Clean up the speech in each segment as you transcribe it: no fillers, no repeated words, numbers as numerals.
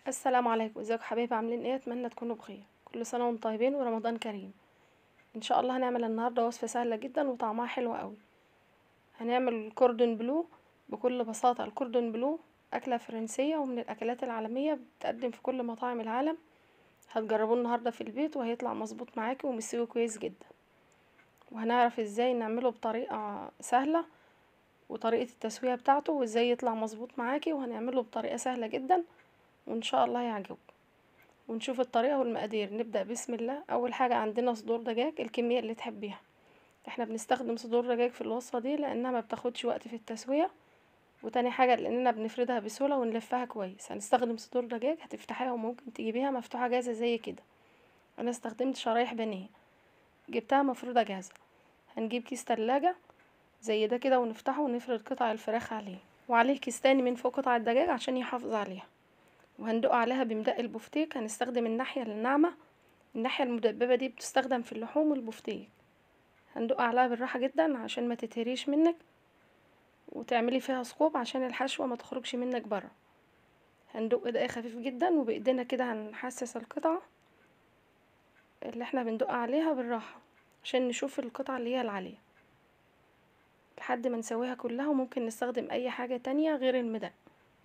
السلام عليكم، ازيكم حبايبي؟ عاملين ايه؟ اتمنى تكونوا بخير. كل سنة وانتم طيبين ورمضان كريم. ان شاء الله هنعمل النهارده وصفه سهلة جدا وطعمها حلو قوي. هنعمل الكوردون بلو بكل بساطة. الكوردون بلو اكله فرنسية ومن الاكلات العالمية، بتقدم في كل مطاعم العالم. هتجربوه النهارده في البيت وهيطلع مظبوط معاكي ومستوي كويس جدا. وهنعرف ازاي نعمله بطريقة سهلة وطريقه التسوية بتاعته وازاي يطلع مظبوط معاكي، وهنعمله بطريقة سهلة جدا وان شاء الله يعجبكم. ونشوف الطريقة والمقادير. نبدا بسم الله. اول حاجة عندنا صدور دجاج، الكمية اللي تحبيها. احنا بنستخدم صدور دجاج في الوصفة دي لانها ما بتاخدش وقت في التسوية، وتاني حاجة لاننا بنفردها بسهولة ونلفها كويس. هنستخدم صدور دجاج هتفتحيها وممكن تجيبيها مفتوحة جاهزة زي كده. انا استخدمت شرايح بانيه جبتها مفروده جاهزة. هنجيب كيس تلاجة زي ده كده ونفتحه ونفرد قطع الفراخ عليه، وعليه كيس تاني من فوق قطع الدجاج عشان يحافظ عليها. وهندق عليها بمدق البفتيك. هنستخدم الناحية الناعمة، الناحية المدببة دي بتستخدم في اللحوم والبفتيك. هندق عليها بالراحة جدا عشان ما تتهريش منك، وتعملي فيها ثقوب عشان الحشوة ما تخرجش منك بره. هندق دقيق خفيف جدا، وبايدينا كده هنحسس القطعة اللي احنا بندق عليها بالراحة عشان نشوف القطعة اللي هي العالية لحد ما نسويها كلها. وممكن نستخدم اي حاجة تانية غير المدق،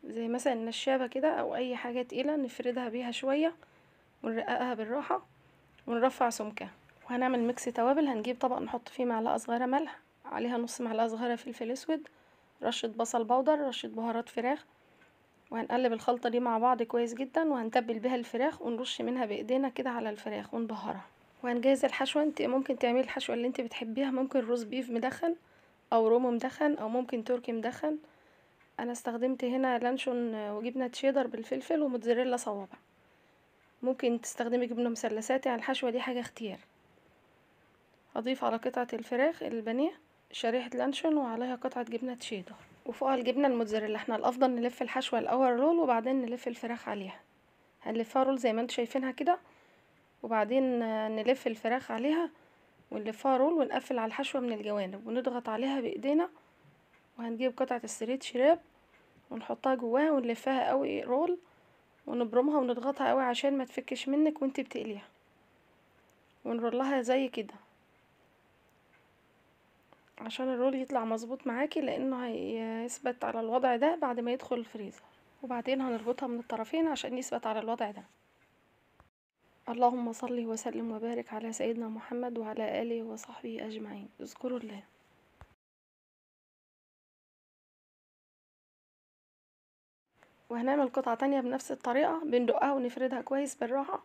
زي مثلا النشابة كده او اي حاجة تقيلة نفردها بيها شوية ونرققها بالراحة ونرفع سمكها. وهنعمل mix توابل. هنجيب طبق نحط فيه معلقة صغيرة ملح، عليها نص معلقة صغيرة فلفل اسود، رشة بصل powder، رشة بهارات فراخ، وهنقلب الخلطة دي مع بعض كويس جدا. وهنتبل بيها الفراخ ونرش منها بايدينا كده على الفراخ ونبهرها. وهنجهز الحشوة. انت ممكن تعملي الحشوة اللي انت بتحبيها، ممكن roast beef مدخن او رومو مدخن او ممكن تركي مدخن. انا استخدمت هنا لانشون وجبنه تشيدر بالفلفل وموتزاريلا صوابع. ممكن تستخدمي جبنه مثلثات، يعني الحشوه دي حاجة اختيار. هضيف على قطعه الفراخ البانيه شريحة لانشون وعليها قطعه جبنه تشيدر وفوقها الجبنة الموتزاريلا. احنا الافضل نلف الحشوه الاول roll وبعدين نلف الفراخ عليها. هنلفها roll زي ما انتم شايفينها كده، وبعدين نلف الفراخ عليها ونلفها roll ونقفل على الحشوه من الجوانب ونضغط عليها بايدينا. وهنجيب قطعة ال stretch wrap ونحطها جواها ونلفها قوي roll ونبرمها ونضغطها قوي عشان ما تفكش منك وانت بتقليها، ونرولها زي كده عشان ال roll يطلع مظبوط معاكي، لانه هيثبت على الوضع ده بعد ما يدخل الفريزر. وبعدين هنربطها من الطرفين عشان يثبت على الوضع ده. اللهم صل وسلم وبارك على سيدنا محمد وعلى اله وصحبه اجمعين. اذكروا الله. وهنعمل قطعة تانية بنفس الطريقة، بندقها ونفردها كويس بالراحة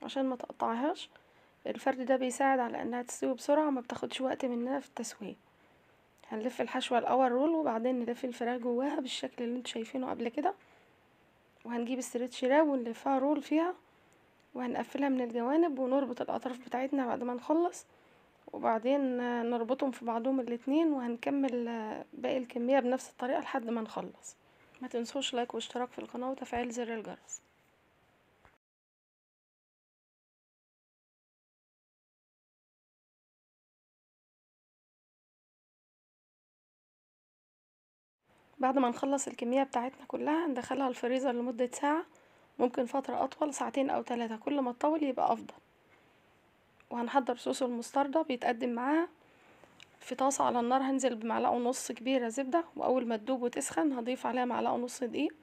عشان ما تقطعهاش. الفرد ده بيساعد على انها تستوي بسرعة وما بتاخدش وقت مننا في التسوية. هنلف الحشوة الاول roll وبعدين نلف الفراخ جواها بالشكل اللي انتوا شايفينه قبل كده. وهنجيب stretch wrap ونلفها roll فيها، وهنقفلها من الجوانب ونربط الاطراف بتاعتنا بعد ما نخلص، وبعدين نربطهم في بعضهم الاتنين. وهنكمل باقي الكمية بنفس الطريقة لحد ما نخلص. ما تنسوش like واشتراك في القناة وتفعيل زر الجرس. بعد ما نخلص الكمية بتاعتنا كلها ندخلها الفريزر لمدة ساعة، ممكن فترة أطول، ساعتين أو 3، كل ما تطول يبقى أفضل. وهنحضر صوص المستردة بيتقدم معاها في طاسة على النار. هنزل بمعلقة ونص كبيرة زبدة، وأول ما تدوب وتسخن هضيف عليها معلقة ونص دقيق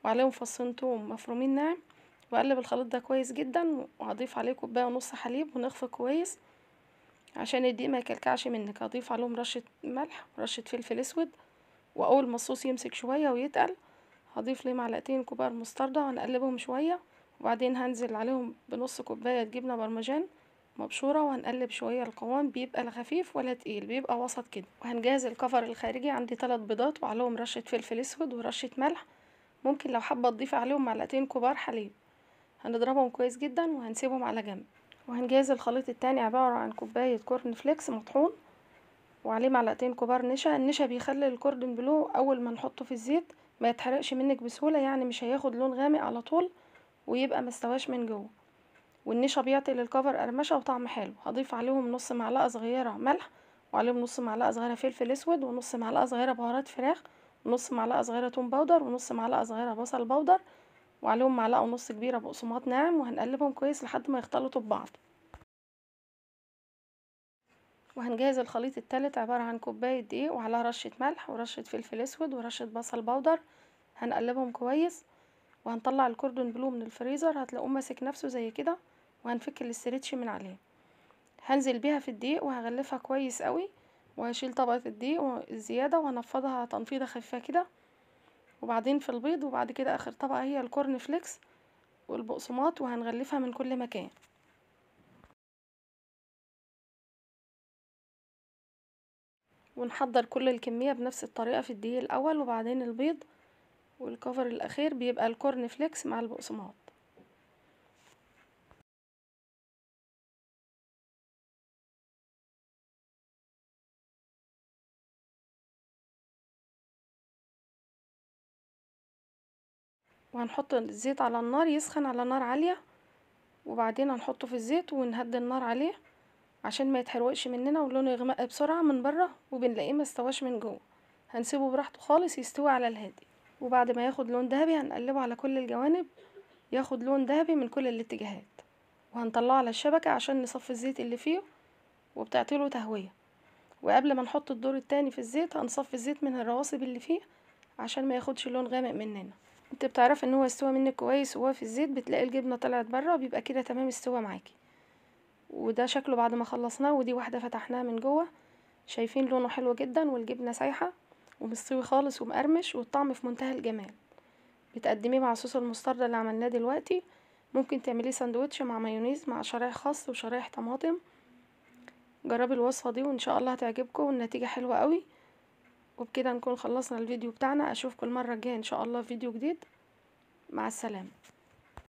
وعليهم فصين توم مفرومين ناعم، وأقلب الخليط ده كويس جدا. وهضيف عليه كوباية ونص حليب ونخفق كويس عشان الدقيق ما يكلكعش منك. هضيف عليهم رشة ملح ورشة فلفل اسود، وأول ما الصوص يمسك شوية ويتقل هضيف ليه معلقتين كبار مستردة وهنقلبهم شوية. وبعدين هنزل عليهم بنص كوباية جبنة برمجان مبشورة وهنقلب شوية. القوام بيبقى لا خفيف ولا تقيل، بيبقى وسط كده. وهنجهز الكفر الخارجي. عندي 3 بيضات وعليهم رشة فلفل اسود ورشة ملح، ممكن لو حابة تضيفي عليهم معلقتين كبار حليب. هنضربهم كويس جدا وهنسيبهم على جنب. وهنجهز الخليط التاني عبارة عن كوباية corn flakes مطحون وعليه معلقتين كبار نشا. النشا بيخلي الكوردون بلو اول ما نحطه في الزيت ما يتحرقش منك بسهولة، يعني مش هياخد لون غامق على طول ويبقى مستواش من جوه. والنشا بيعطي للكفر قرمشه وطعم حلو. هضيف عليهم نص معلقه صغيرة ملح، وعليهم نص معلقه صغيرة فلفل اسود، ونص معلقه صغيرة بهارات فراخ، ونص معلقه صغيرة توم powder، ونص معلقه صغيرة بصل powder، وعليهم معلقة ونص كبيرة بقسماط ناعم، وهنقلبهم كويس لحد ما يختلطوا ببعض. وهنجهز الخليط التالت، عبارة عن كوباية دقيق وعليها رشة ملح ورشة فلفل اسود ورشة بصل بودر. هنقلبهم كويس، وهنطلع الكوردون بلو من الفريزر، هتلاقوه ماسك نفسه زي كده، وهنفك ال stretch من عليه. هنزل بيها في الدقيق وهغلفها كويس قوي، وهشيل طبقة الدقيق الزيادة وهنفضها تنفيضة خفيفة كده، وبعدين في البيض، وبعد كده اخر طبقة هي ال corn flakes والبقسماط، وهنغلفها من كل مكان. ونحضر كل الكمية بنفس الطريقة في الدقيق الاول وبعدين البيض، وال cover الاخير بيبقى ال corn flakes مع البقسماط. وهنحط الزيت على النار يسخن على نار عالية، وبعدين هنحطه في الزيت ونهدي النار عليه عشان ما يتحرقش مننا ولونه يغمق بسرعة من بره وبنلاقيه ما استواش من جوه. هنسيبه براحته خالص يستوي على الهادي، وبعد ما ياخد لون ذهبي هنقلبه على كل الجوانب ياخد لون ذهبي من كل الاتجاهات، وهنطلعه على الشبكة عشان نصفي الزيت اللي فيه وبتعطيله تهوية. وقبل ما نحط الدور التاني في الزيت هنصفي الزيت من الرواسب اللي فيه عشان ما ياخدش لون غامق مننا. انت بتعرف ان هو استوى منك كويس وهو في الزيت، بتلاقي الجبنة طلعت بره، بيبقى كده تمام استوى معاكي. وده شكله بعد ما خلصناه، ودي واحدة فتحناها من جوه، شايفين لونه حلو جدا والجبنه سايحه ومستوي خالص ومقرمش والطعم في منتهى الجمال. بتقدميه مع صوص المستردة اللي عملناه دلوقتي، ممكن تعمليه ساندوتش مع مايونيز مع شرايح خس وشرايح طماطم. جربي الوصفة دي وان شاء الله هتعجبكم والنتيجة حلوة قوي. وبكده نكون خلصنا الفيديو بتاعنا، اشوفكم المرة الجاية ان شاء الله في فيديو جديد. مع السلامة.